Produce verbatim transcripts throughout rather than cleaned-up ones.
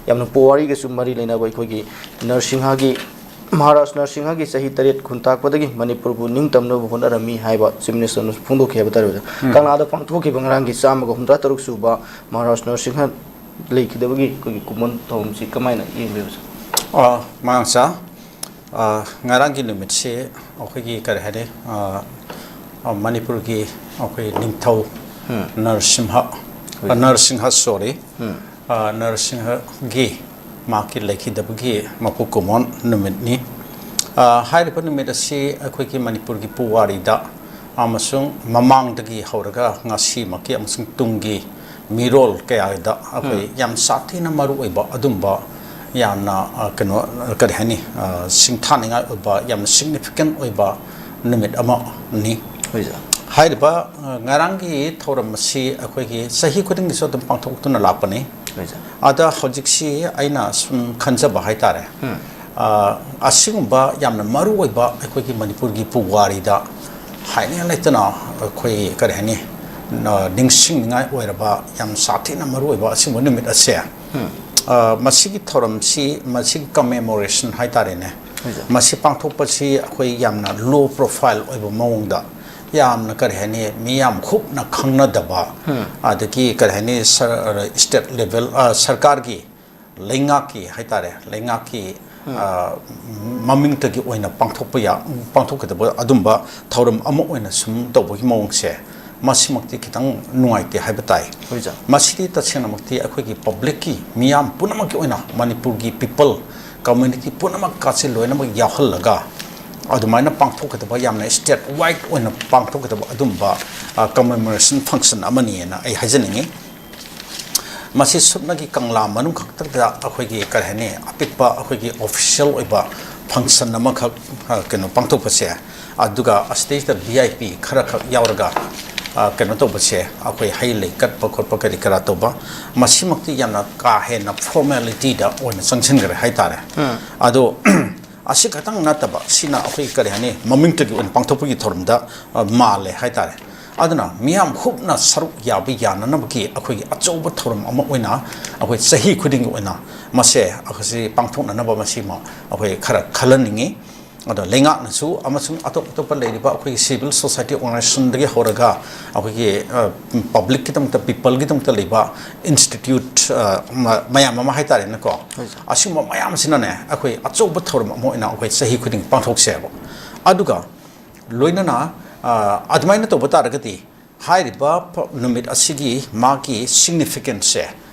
ꯌꯥꯝꯅ ꯄꯨꯋꯥꯔꯤꯒꯁꯨ ꯃꯔꯤ ꯂꯩꯅꯕ ꯑꯩꯈꯣꯏꯒꯤ ꯅꯔꯁꯤꯡꯍꯒꯤ, ꯃꯍꯥꯔꯥꯖ ꯅꯔꯁꯤꯡꯍꯒꯤ ꯆꯍꯤ ꯇꯔꯦꯠ ꯈꯨꯟꯇꯥꯛꯄꯗꯒꯤ ꯃꯅꯤꯄꯨꯔꯕꯨ ꯅꯤꯡꯇꯝꯅꯕ ꯍꯣꯠꯅꯔꯝꯃꯤ ꯍꯥꯏꯕ Chief Minister ꯅꯁꯨ ꯐꯣꯡꯗꯣꯛꯈꯤ ꯍꯥꯏꯕ ꯇꯥꯔꯦ ꯑꯣꯖꯥ꯫ ꯀꯪꯂꯥꯗ ꯄꯥꯡꯊꯣꯛꯈꯤꯕ ꯉꯔꯥꯡꯒꯤ ꯆꯥꯝꯃꯒ ꯍꯨꯝꯗ꯭ꯔꯥ ꯇꯔꯨꯛ ꯁꯨꯕ ꯃꯍꯥꯔꯥꯖ ꯅꯔꯁꯤꯡꯍ ꯂꯩꯈꯤꯗꯕꯒꯤ ꯑꯩꯈꯣꯏꯒꯤ ꯀꯨꯝꯑꯣꯟ ꯊꯧꯔꯝꯁꯤ ꯀꯃꯥꯏꯅ ꯌꯦꯡꯕꯤꯕ ꯑꯣꯖꯥ? ꯑ, ꯃꯉꯥꯡꯆꯥ, ꯑ, ꯉꯔꯥꯡꯒꯤ ꯅꯨꯃꯤꯠꯁꯤ ꯑꯩꯈꯣꯏꯒꯤ ꯀꯔꯤ ꯍꯥꯏꯅꯤ, ꯑ, ꯑ, ꯃꯅꯤꯄꯨꯔꯒꯤ ꯑꯩꯈꯣꯏ ꯅꯤꯡꯊꯧ ꯅꯔꯁꯤꯝꯍ, ꯑ, ꯅꯔꯁꯤꯡꯍ, sorry, ꯑ, ꯅꯔꯁꯤꯡꯍꯒꯤ ꯃꯍꯥꯛꯀꯤ ꯂꯩꯈꯤꯗꯕꯒꯤ ꯃꯄꯣꯛ ꯀꯨꯝꯑꯣꯟ ꯅꯨꯃꯤꯠꯅꯤ꯫ ꯑ, ꯍꯥꯏꯔꯤꯕ ꯅꯨꯃꯤꯠ ꯑꯁꯤ ꯑꯩꯈꯣꯏꯒꯤ ꯃꯅꯤꯄꯨꯔꯒꯤ ꯄꯨꯋꯥꯔꯤꯗ ꯑꯃꯁꯨꯡ ꯃꯃꯥꯡꯗꯒꯤ ꯍꯧꯔꯒ ꯉꯁꯤꯃꯛꯀꯤ ꯑꯃꯁꯨꯡ ꯇꯨꯡꯒꯤ ꯃꯤꯔꯣꯜ ꯀꯌꯥꯗ ꯑꯩꯈꯣꯏ ꯌꯥꯝ ꯁꯥꯊꯤꯅ ꯃꯔꯨ ꯑꯣꯏꯕ ꯑꯗꯨꯝꯕ ꯌꯥꯝꯅ, ꯑ, ꯀꯩꯅꯣ, ꯀꯔꯤ ꯍꯥꯏꯅꯤ, ꯑ, ꯁꯤꯡꯊꯥꯅꯤꯡꯉꯥꯏ ꯑꯣꯏꯕ ꯌꯥꯝꯅ significant ꯑꯣꯏꯕ ꯅꯨꯃꯤꯠ ꯑꯃꯅꯤ꯫ ꯍꯣꯏ ꯁꯥꯔ꯫ ꯍꯥꯏꯔꯤꯕ, ꯑ, ꯉꯔꯥꯡꯒꯤ ꯊꯧꯔꯝ ꯑꯁꯤ ꯑꯩꯈꯣꯏꯒꯤ ꯆꯍꯤ ꯈꯨꯗꯤꯡꯒꯤꯁꯨ ꯑꯗꯨꯝ ꯄꯥꯡꯊꯣꯛꯇꯨꯅ ꯂꯥꯛꯄꯅꯤ꯫ ꯍꯣꯏ ꯁꯥꯔ꯫ ꯑꯗ ꯍꯧꯖꯤꯛꯁꯤ ꯑꯩꯅ ꯁꯨꯝ ꯈꯟꯖꯕ ꯍꯥꯏꯇꯥꯔꯦ, ꯑ, ꯑꯁꯤꯒꯨꯝꯕ ꯌꯥꯝꯅ ꯃꯔꯨ ꯑꯣꯏꯕ ꯑꯩꯈꯣꯏꯒꯤ ꯃꯅꯤꯄꯨꯔꯒꯤ ꯄꯨꯋꯥꯔꯤꯗ ꯍꯥꯏꯅꯤꯡꯉꯥꯏ ꯂꯩꯇꯅ ꯑꯩꯈꯣꯏ ꯀꯔꯤ ꯍꯥꯏꯅꯤ, ꯑ, ꯅꯤꯡꯁꯤꯡꯅꯤꯡꯉꯥꯏ ꯑꯣꯏꯔꯕ ꯌꯥꯝ ꯁꯥꯊꯤꯅ ꯃꯔꯨ ꯑꯣꯏꯕ ꯑꯁꯤꯒꯨꯝꯕ ꯅꯨꯃꯤꯠ ꯑꯁꯦ, ꯑ, ꯃꯁꯤꯒꯤ ꯊꯧꯔꯝꯁꯤ, ꯃꯁꯤꯒꯤ commemoration ꯍꯥꯏꯇꯥꯔꯦꯅꯦ, ꯍꯣꯏ ꯁꯥꯔ꯫ ꯃꯁꯤ ꯄꯥꯡꯊꯣꯛꯄꯁꯤ ꯑꯩꯈꯣꯏ ꯌꯥꯝꯅ low profile ꯑꯣꯏꯕ ꯃꯑꯣꯡꯗ, ꯌꯥꯝꯅ ꯀꯔꯤ ꯍꯥꯏꯅꯤ, ꯃꯤꯌꯥꯝ ꯍꯨꯞꯅ ꯈꯪꯅꯗꯕ, ꯑꯗꯒꯤ ꯀꯔꯤ ꯍꯥꯏꯅꯤ, ꯁꯔ-, state level, ꯑ, ꯁꯔꯀꯥꯔꯒꯤ ꯂꯩꯉꯥꯛꯀꯤ ꯍꯥꯏꯇꯥꯔꯦ, ꯂꯩꯉꯥꯛꯀꯤ, ꯑ, ꯃꯃꯤꯡꯇꯒꯤ ꯑꯣꯏꯅ ꯄꯥꯡꯊꯣꯛꯄ ꯌꯥ-, ꯄꯥꯡꯊꯣꯛꯀꯗꯕ ꯑꯗꯨꯝꯕ ꯊꯧꯔꯝ ꯑꯃ ꯑꯣꯏꯅ ꯁꯨꯝ ꯇꯧꯕꯒꯤ ꯃꯑꯣꯡꯁꯦ, ꯃꯁꯤꯃꯛꯇꯤ ꯈꯤꯇꯪ ꯅꯨꯡꯉꯥꯏꯇꯦ ꯍꯥꯏꯕ ꯇꯥꯏ꯫ ꯍꯣꯏ ꯁꯥꯔ꯫ ꯃꯁꯤꯗꯤ ꯇꯁꯦꯡꯅꯃꯛꯇꯤ ꯑꯩꯈꯣꯏꯒꯤ publicꯀꯤ, ꯃꯤꯌꯥꯝ ꯄꯨꯝꯅꯃꯛꯀꯤ ꯑꯣꯏꯅ, ꯃꯅꯤꯄꯨꯔꯒꯤ people, community ꯄꯨꯝꯅꯃꯛꯀꯁꯦ ꯂꯣꯏꯅꯃꯛ ꯌꯥꯎꯍꯜꯂꯒ ꯑꯗꯨꯃꯥꯏꯅ ꯄꯥꯡꯊꯣꯛꯀꯗꯕ, ꯌꯥꯝꯅ state wide ꯑꯣꯏꯅ ꯄꯥꯡꯊꯣꯛꯀꯗꯕ ꯑꯗꯨꯝꯕ, ꯑ, commemoration function ꯑꯃꯅꯤꯅ ꯑꯩ ꯍꯥꯏꯖꯅꯤꯡꯉꯤ꯫ ꯃꯁꯤ ꯁꯨꯞꯅꯒꯤ ꯀꯪꯂꯥ ꯃꯅꯨꯡ ꯈꯛꯇꯗ ꯑꯩꯈꯣꯏꯒꯤ, ꯀꯔꯤ ꯍꯥꯏꯅꯤ, ꯑꯄꯤꯛꯄ ꯑꯩꯈꯣꯏꯒꯤ official ꯑꯣꯏꯕ function ꯑꯃꯈꯛ, ꯑ, ꯀꯩꯅꯣ, ꯄꯥꯡꯊꯣꯛꯄꯁꯦ, ꯑꯗꯨꯒ ꯑꯁꯤꯗꯩꯁꯤꯗ V I P ꯈꯔꯈꯛ ꯌꯥꯎꯔꯒ, ꯑ, ꯀꯩꯅꯣ ꯇꯧꯕꯁꯦ, ꯑꯩꯈꯣꯏ ꯍꯩ ꯂꯩ ꯀꯠꯄ ꯈꯣꯠꯄ ꯀꯔꯤ ꯀꯔꯥ ꯇꯧꯕ, ꯃꯁꯤꯃꯛꯇꯤ ꯌꯥꯝꯅ ꯀꯥ ꯍꯦꯟꯅ formalityꯗ ꯑꯣꯏꯅ ꯆꯪꯁꯤꯟꯈ꯭ꯔꯦ ꯍꯥꯏꯇꯥꯔꯦ꯫ ꯑꯗꯣ ꯑꯁꯤ ꯈꯛꯇꯪ ꯅꯠꯇꯕ, ꯁꯤꯅ ꯑꯩꯈꯣꯏ, ꯀꯔꯤ ꯍꯥꯏꯅꯤ, ꯃꯃꯤꯡꯇꯒꯤ ꯑꯣꯏꯅ ꯄꯥꯡꯊꯣꯛꯄꯒꯤ ꯊꯧꯔꯝꯗ, ꯑ, ꯃꯥꯜꯂꯦ ꯍꯥꯏꯇꯥꯔꯦ꯫ ꯑꯗꯨꯅ ꯃꯤꯌꯥꯝ ꯍꯨꯞꯅ ꯁꯔꯨꯛ ꯌꯥꯕ ꯌꯥꯅꯅꯕꯒꯤ ꯑꯩꯈꯣꯏꯒꯤ ꯑꯆꯧꯕ ꯊꯧꯔꯝ ꯑꯃ ꯑꯣꯏꯅ ꯑꯩꯈꯣꯏ ꯆꯍꯤ ꯈꯨꯗꯤꯡꯒꯤ ꯑꯣꯏꯅ ꯃꯁꯦ ꯑꯩꯈꯣꯏꯁꯤ ꯄꯥꯡꯊꯣꯛꯅꯅꯕ ꯃꯁꯤꯃ ꯑꯩꯈꯣꯏ ꯈꯔ ꯈꯜꯍꯟꯅꯤꯡꯉꯤ꯫ ꯑꯗꯣ ꯂꯩꯉꯥꯛꯅꯁꯨ ꯑꯃꯁꯨꯡ ꯑꯇꯣꯞ ꯑꯇꯣꯞꯄ ꯂꯩꯔꯤꯕ ꯑꯩꯈꯣꯏꯒꯤ civil society organizationꯗꯒꯤ ꯍꯧꯔꯒ ꯑꯩꯈꯣꯏꯒꯤ, ꯑ, publicꯀꯤꯗꯃꯛꯇ, peopleꯒꯤꯗꯃꯛꯇ ꯂꯩꯕ institute, ꯑ, ꯃ-, ꯃꯌꯥꯝ ꯑꯃ ꯍꯥꯏꯇꯥꯔꯦꯅꯦꯀꯣ꯫ ꯍꯣꯏ, ꯁꯥꯔ꯫ ꯑꯁꯤꯒꯨꯝꯕ ꯃꯌꯥꯝꯁꯤꯅꯅꯦ ꯑꯩꯈꯣꯏ ꯑꯆꯧꯕ ꯊꯧꯔꯝ ꯑꯃ ꯑꯣꯏꯅ ꯑꯩꯈꯣꯏ ꯆꯍꯤ ꯈꯨꯗꯤꯡ ꯄꯥꯡꯊꯣꯛꯁꯦꯕ꯫ ꯑꯗꯨꯒ ꯂꯣꯏꯅꯅ, ꯑ, ꯑꯗꯨꯃꯥꯏꯅ ꯇꯧꯕ ꯇꯥꯔꯒꯗꯤ ꯍꯥꯏꯔꯤꯕ ꯄ-, ꯅꯨꯃꯤꯠ ꯑꯁꯤꯒꯤ ꯃꯥꯒꯤ significanceꯁꯦ,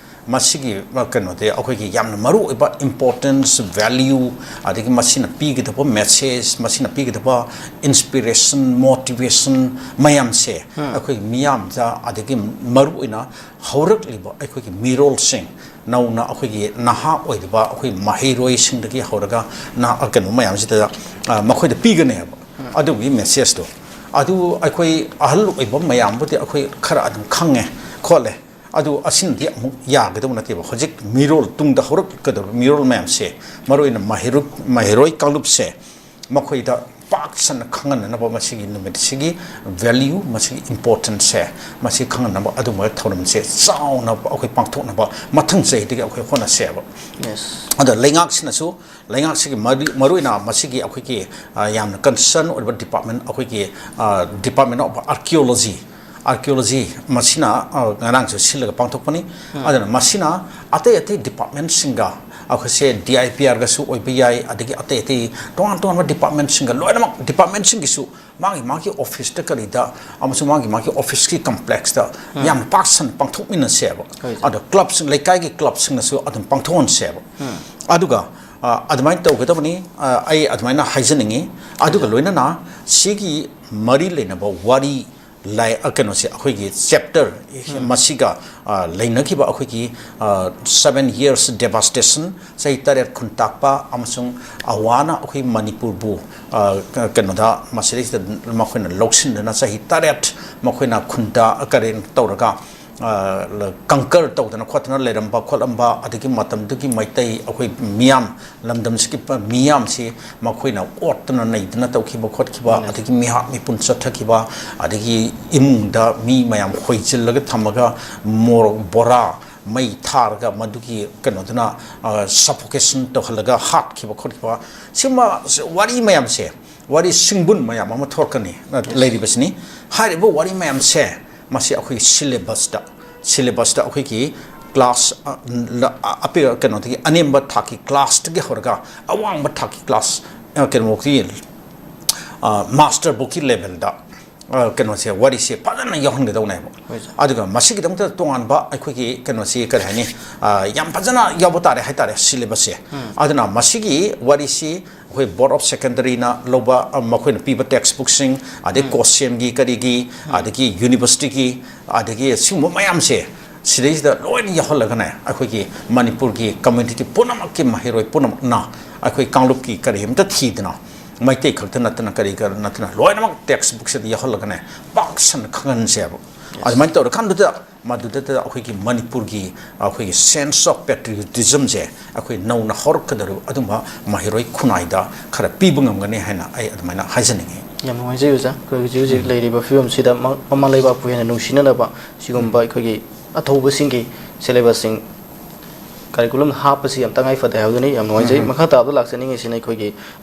ꯃꯁꯤꯒꯤ, ꯑ, ꯀꯩꯅꯣꯗꯤ ꯑꯩꯈꯣꯏꯒꯤ ꯌꯥꯝꯅ ꯃꯔꯨ ꯑꯣꯏꯕ importance, value, ꯑꯗꯒꯤ ꯃꯁꯤꯅ ꯄꯤꯒꯗꯕ message, ꯃꯁꯤꯅ ꯄꯤꯒꯗꯕ inspiration, motivation ꯃꯌꯥꯝꯁꯦ ꯎꯝ꯫ ꯑꯩꯈꯣꯏ ꯃꯤꯌꯥꯝꯗ, ꯑꯗꯒꯤ ꯃꯔꯨ ꯑꯣꯏꯅ ꯍꯧꯔꯛꯂꯤꯕ ꯑꯩꯈꯣꯏꯒꯤ ꯃꯤꯔꯣꯜꯁꯤꯡ, ꯅꯧꯅ ꯑꯩꯈꯣꯏꯒꯤ ꯅꯍꯥ ꯑꯣꯏꯔꯤꯕ ꯑꯩꯈꯣꯏ ꯃꯍꯩꯔꯣꯏꯁꯤꯡꯗꯒꯤ ꯍꯧꯔꯒ ꯅ-, ꯀꯩꯅꯣ ꯃꯌꯥꯝꯁꯤꯗ, ꯑ, ꯃꯈꯣꯏꯗ ꯄꯤꯒꯅꯦꯕ꯫ ꯎꯝ꯫ ꯑꯗꯨꯒꯤ messageꯇꯣ꯫ ꯑꯗꯨ ꯑꯩꯈꯣꯏ ꯑꯍꯜ ꯑꯣꯏꯕ ꯃꯌꯥꯝꯕꯨꯗꯤ ꯑꯩꯈꯣꯏ ꯈꯔ ꯑꯗꯨꯝ ꯈꯪꯉꯦ, ꯈꯣꯠꯂꯦ꯫ ꯑꯗꯨ ꯑꯁꯤꯅꯗꯤ ꯑꯃꯨꯛ ꯌꯥꯒꯗꯕ ꯅꯠꯇꯦꯕ꯫ ꯍꯧꯖꯤꯛ ꯃꯤꯔꯣꯜ, ꯇꯨꯡꯗ ꯍꯧꯔꯛꯀꯗꯕ ꯃꯤꯔꯣꯜ ꯃꯌꯥꯝꯁꯦ, ꯃꯔꯨꯑꯣꯏꯅ ꯃꯍꯩꯔꯣꯏ, ꯃꯍꯩꯔꯣꯏ ꯀꯥꯡꯂꯨꯞꯁꯦ, ꯃꯈꯣꯏꯗ ꯄꯥꯛ ꯁꯟꯅ ꯈꯪꯍꯟꯅꯅꯕ ꯃꯁꯤꯒꯤ ꯅꯨꯃꯤꯠꯁꯤꯒꯤ value, ꯃꯁꯤꯒꯤ importanceꯁꯦ, ꯃꯁꯤ ꯈꯪꯍꯟꯅꯕ ꯑꯗꯨꯒꯨꯝꯕ ꯊꯧꯔꯝꯁꯦ ꯆꯥꯎꯅ ꯑꯩꯈꯣꯏ ꯄꯥꯡꯊꯣꯛꯅꯕ ꯃꯊꯪ ꯆꯍꯤꯗꯒꯤ ꯑꯩꯈꯣꯏ ꯍꯣꯠꯅꯁꯦꯕ꯫ Yes꯫ ꯑꯗ ꯂꯩꯉꯥꯛꯁꯤꯅꯁꯨ, ꯂꯩꯉꯥꯛꯁꯤꯒꯤ ꯃꯔꯨ-, ꯃꯔꯨꯑꯣꯏꯅ ꯃꯁꯤꯒꯤ ꯑꯩꯈꯣꯏꯒꯤ, ꯑ, ꯌꯥꯝꯅ concern ꯑꯣꯏꯕ department, ꯑꯩꯈꯣꯏꯒꯤ, ꯑ, Department of Archaeology, Archaeology ꯃꯁꯤꯅ, ꯑ, ꯉꯔꯥꯡꯁꯨ ꯁꯤꯜꯂꯒ ꯄꯥꯡꯊꯣꯛꯄꯅꯤ꯫ ꯎꯝ꯫ ꯑꯗꯨꯅ ꯃꯁꯤꯅ ꯑꯇꯩ ꯑꯇꯩ departmentꯁꯤꯡꯒ, ꯑꯩꯈꯣꯏꯁꯦ D I P Rꯒꯁꯨ ꯑꯣꯏꯕ ꯌꯥꯏ, ꯑꯗꯒꯤ ꯑꯇꯩ ꯑꯇꯩ ꯇꯣꯉꯥꯟ ꯇꯣꯉꯥꯟꯕ departmentꯁꯤꯡꯒ ꯂꯣꯏꯅꯃꯛ, departmentꯁꯤꯡꯒꯤꯁꯨ ꯃꯥꯒꯤ ꯃꯥꯒꯤ officeꯇ ꯀꯔꯤꯗ ꯑꯃꯁꯨꯡ ꯃꯥꯒꯤ ꯃꯥꯒꯤ officeꯀꯤ complexꯇ ꯎꯝ꯫ ꯌꯥꯝꯅ ꯄꯥꯛ ꯁꯟꯅ ꯄꯥꯡꯊꯣꯛꯃꯤꯟꯅꯁꯦꯕ꯫ ꯍꯣꯏ, ꯁꯥꯔ꯫ ꯑꯗꯣ clubꯁꯤꯡ, ꯂꯩꯀꯥꯏꯒꯤ clubꯁꯤꯡꯅꯁꯨ ꯑꯗꯨꯝ ꯄꯥꯡꯊꯣꯛꯍꯟꯁꯦꯕ꯫ ꯎꯝ꯫ ꯑꯗꯨꯒ, ꯑ, ꯑꯗꯨꯃꯥꯏꯅ ꯇꯧꯒꯗꯕꯅꯤ, ꯑ, ꯑꯩ ꯑꯗꯨꯃꯥꯏꯅ ꯍꯥꯏꯖꯅꯤꯡꯉꯤ꯫ ꯑꯗꯨꯒ ꯍꯣꯏ, ꯁꯥꯔ꯫ ꯂꯣꯏꯅꯅ ꯁꯤꯒꯤ ꯃꯔꯤ ꯂꯩꯅꯕ ꯋꯥꯔꯤ ꯂꯥꯏ-, ꯑ, ꯀꯩꯅꯣꯁꯦ, ꯑꯩꯈꯣꯏꯒꯤ chapter ꯎꯝ꯫ ꯃꯁꯤꯒ, ꯑ, ꯂꯩꯅꯈꯤꯕ ꯑꯩꯈꯣꯏꯒꯤ, ꯑ, seven years devastation, ꯆꯍꯤ ꯇꯔꯦꯠ ꯈꯨꯟ ꯇꯥꯛꯄ ꯑꯃꯁꯨꯡ ꯑꯋꯥꯅ ꯑꯩꯈꯣꯏ ꯃꯅꯤꯄꯨꯔꯕꯨ, ꯑ, ꯀ-, ꯀꯩꯅꯣꯗ ꯃꯁꯤꯗꯩꯁꯤꯗ ꯃꯈꯣꯏꯅ ꯂꯧꯁꯤꯟꯗꯨꯅ ꯆꯍꯤ ꯇꯔꯦꯠ ꯃꯈꯣꯏꯅ ꯈꯨꯟꯗ ꯀꯔꯦꯟ ꯇꯧꯔꯒ ꯀꯪꯀꯔ ꯇꯧꯗꯅ ꯈꯣꯠꯇꯅ ꯂꯩꯔꯝꯕ ꯈꯣꯠꯂꯝꯕ, ꯑꯗꯒꯤ ꯃꯇꯝꯗꯨꯒꯤ ꯃꯩꯇꯩ ꯑꯩꯈꯣꯏ ꯃꯤꯌꯥꯝ, ꯂꯝꯗꯝꯁꯤꯒꯤ ꯄ-, ꯃꯤꯌꯥꯝꯁꯤ ꯃꯈꯣꯏꯅ ꯑꯣꯠꯇꯅ ꯅꯩꯗꯅ ꯇꯧꯈꯤꯕ ꯈꯣꯠꯈꯤꯕ, ꯑꯗꯒꯤ ꯃꯤꯍꯥꯠ ꯃꯤꯄꯨꯟ ꯆꯠꯊꯈꯤꯕ, ꯑꯗꯒꯤ ꯏꯃꯨꯡꯗ ꯃꯤ ꯃꯌꯥꯝ ꯍꯣꯏꯖꯤꯜꯂꯒ ꯊꯝꯃꯒ ꯃꯣꯔꯣꯛ ꯕꯣꯔꯥ ꯃꯩ ꯊꯥꯔꯒ ꯃꯗꯨꯒꯤ ꯀꯩꯅꯣꯗꯨꯅ ꯁꯐꯣꯀꯦꯁꯟ ꯇꯧꯍꯜꯂꯒ ꯍꯥꯠꯈꯤꯕ ꯈꯣꯠꯈꯤꯕ, ꯁꯤꯒꯨꯝꯕ ꯋꯥꯔꯤ ꯃꯌꯥꯝꯁꯦ, ꯋꯥꯔꯤ ꯁꯤꯡꯕꯨꯟ ꯃꯌꯥꯝ ꯑꯃ ꯊꯣꯛꯂꯛꯀꯅꯤ꯫ ꯂꯩꯔꯤꯕꯁꯤꯅꯤ꯫ ꯍꯥꯏꯔꯤꯕ ꯋꯥꯔꯤ ꯃꯌꯥꯝꯁꯦ, ꯃꯁꯤ ꯑꯩꯈꯣꯏꯒꯤ ꯁꯤꯂꯦꯕꯁꯇ, ꯁꯤꯂꯦꯕꯁꯇ ꯑꯩꯈꯣꯏꯒꯤ ꯀ꯭ꯂꯥꯁ, ꯑ, ꯂ-, ꯑ, ꯑꯄꯤꯛ-, ꯀꯩꯅꯣꯗꯒꯤ, ꯑꯅꯦꯝꯕ ꯊꯥꯛꯀꯤ ꯀ꯭ꯂꯥꯁꯇꯒꯤ ꯍꯧꯔꯒ ꯑꯋꯥꯡꯕ ꯊꯥꯛꯀꯤ ꯀ꯭ꯂꯥꯁ, ꯑ, ꯀꯩꯅꯣꯐꯥꯎꯒꯤ, ꯑ, ꯃꯥꯁꯇꯔꯐꯥꯎꯒꯤ ꯂꯦꯚꯦꯜꯗ, ꯑ, ꯀꯩꯅꯣꯁꯦ, ꯋꯥꯔꯤꯁꯦ ꯐꯖꯅ ꯌꯥꯎꯍꯟꯒꯗꯧꯅꯦꯕ꯫ ꯍꯣꯏ, ꯁꯥꯔ꯫ ꯑꯗꯨꯒ ꯃꯁꯤꯒꯤꯗꯃꯛꯇ ꯇꯣꯉꯥꯟꯕ ꯑꯩꯈꯣꯏꯒꯤ ꯀꯩꯅꯣꯁꯤ ꯀꯔꯤ ꯍꯥꯏꯅꯤ, ꯑ, ꯌꯥꯝ ꯐꯖꯅ ꯌꯥꯎꯕ ꯇꯥꯔꯦ ꯍꯥꯏꯇꯥꯔꯦ, ꯁꯤꯂꯦꯕꯁꯁꯦ꯫ ꯎꯝ꯫ ꯑꯗꯨꯅ ꯃꯁꯤꯒꯤ ꯋꯥꯔꯤꯁꯤ ꯑꯩꯈꯣꯏ ꯕꯣꯔꯗ ꯑꯣꯐ ꯁꯦꯀꯦꯟꯗꯔꯤꯅ ꯂꯧꯕ, ꯑ, ꯃꯈꯣꯏꯅ ꯄꯤꯕ ꯇꯦꯛꯁ ꯕꯨꯛꯁꯤꯡ, ꯑꯗꯩ ꯎꯝ꯫ ꯀꯣꯁꯦꯝꯒꯤ ꯀꯔꯤꯒꯤ, ꯎꯝ꯫ ꯑꯗꯒꯤ ꯌꯨꯅꯤꯚꯔꯁꯤꯇꯤꯒꯤ, ꯑꯗꯒꯤ ꯁꯤꯒꯨꯝꯕ ꯃꯌꯥꯝꯁꯦ ꯁꯤꯗꯩꯁꯤꯗ ꯂꯣꯏꯅ ꯌꯥꯎꯍꯜꯂꯒꯅꯦ, ꯑꯩꯈꯣꯏꯒꯤ ꯃꯅꯤꯄꯨꯔꯒꯤ ꯀꯝꯃ꯭ꯌꯨꯅꯤꯇꯤ ꯄꯨꯝꯅꯃꯛꯀꯤ ꯃꯍꯩꯔꯣꯏ ꯄꯨꯝꯅꯃꯛꯅ ꯑꯩꯈꯣꯏ ꯀꯥꯡꯂꯨꯞꯀꯤ ꯀꯔꯤ ꯑꯝꯇ ꯊꯤꯗꯅ, ꯃꯩꯇꯩ ꯈꯛꯇ ꯅꯠꯇꯅ, ꯀꯔꯤ ꯀꯔꯥ ꯅꯠꯇꯅ, ꯂꯣꯏꯅꯃꯛ ꯇꯦꯛꯁ ꯕꯨꯛꯁꯤꯗ ꯌꯥꯎꯍꯜꯂꯒꯅꯦ, ꯄꯥꯛ ꯁꯟꯅ ꯈꯪꯍꯟꯁꯦꯕ꯫ ꯑꯗꯨꯃꯥꯏꯅ ꯇꯧꯔꯀꯥꯟꯗꯨꯗ ꯃꯗꯨꯗꯇ ꯑꯩꯈꯣꯏꯒꯤ ꯃꯅꯤꯄꯨꯔꯒꯤ, ꯑꯩꯈꯣꯏꯒꯤ sense of patriotismꯁꯦ ꯑꯩꯈꯣꯏ ꯅꯧꯅ ꯍꯧꯔꯛꯀꯗꯧꯔꯤꯕ ꯑꯗꯨꯝꯕ ꯃꯍꯩꯔꯣꯏ ꯈꯨꯟꯅꯥꯏꯗ ꯈꯔ ꯄꯤꯕ ꯉꯝꯒꯅꯤ ꯍꯥꯏꯅ ꯑꯩ ꯑꯗꯨꯃꯥꯏꯅ ꯍꯥꯏꯖꯅꯤꯡꯉꯤ꯫ ꯌꯥꯝ ꯅꯨꯡꯉꯥꯏꯖꯩ ꯑꯣꯖꯥ꯫ ꯑꯩꯈꯣꯏ ꯍꯧꯖꯤꯛ ꯍꯧꯖꯤꯛ ꯎꯝ꯫ ꯂꯩꯔꯤꯕ ꯐꯤꯕꯝꯁꯤꯗ ꯃ-, ꯃꯃꯥ ꯂꯩꯕꯥꯛꯄꯨ ꯍꯦꯟꯅ ꯅꯨꯡꯁꯤꯅꯅꯕ ꯁꯤꯒꯨꯝꯕ ꯎꯝ꯫ ꯑꯩꯈꯣꯏꯒꯤ ꯑꯊꯧꯕꯁꯤꯡꯒꯤ ꯁꯤꯂꯦꯕꯁꯁꯤꯡ ꯀꯔꯤꯀꯨꯂꯝ ꯍꯥꯞꯄꯁꯤ ꯌꯥꯝ ꯇꯉꯥꯏ ꯐꯗꯦ ꯍꯥꯏꯕꯗꯨꯅꯤ꯫ ꯌꯥꯝ ꯅꯨꯡꯉꯥꯏꯖꯩ꯫ ꯎꯝ꯫ ꯃꯈꯥ ꯇꯥꯕꯗ ꯂꯥꯛꯆꯅꯤꯡꯉꯤꯁꯤꯅ ꯑꯩꯈꯣꯏꯒꯤ